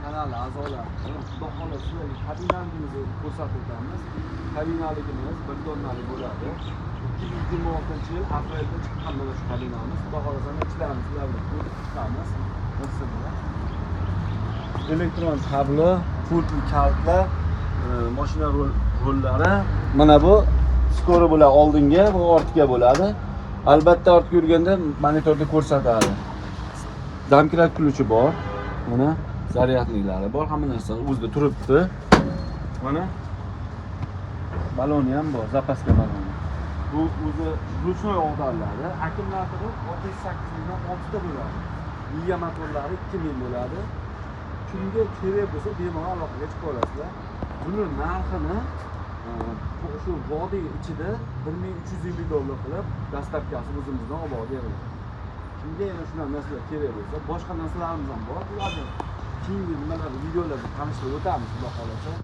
Kanali a'zolari, xudo xohlasa, sizlarga kabinaligimizni ko'rsatib o'tamiz. Kabinaligimiz 1 tonnalik bo'ladi. 2026-yil aprelda chiqqan mana shu kabinamiz. Xudo xohlasa, ichlarini sizlar bilan ko'rib chiqamiz. Birsini. Elektron tablo, pultli kalitlar, mashina rollari. Mana bu скоро bo'ladi oldinga, bu ortga bo'ladi. Albatta, ortga yurganda monitorda ko'rsatadi. Домкрат ключ i bor. Mana зарядник lari bor, hamma narsa o'zida turibdi. Mana baloni ham bor, запаска baloni. Bu o'zi ручной og'dariladi. Akkumulyatori 608 mingdan 6 ta bo'ladi. Miya motorlari 2000 bo'ladi. Kimga kerak bo'lsa, bemalol aloqaga chiqa olasizlar. Buni narxini shu vodiy ichida 1350 dollar qilib, доставка si o'zimizdan olib borib beriladi. Kimga yana shunaqa narsalar kerak bo'lsa, boshqa narsalarimiz ham bor. Ularni keyingi nimalar, videolarda tanishtirib o'tamiz, xudo xohlasa.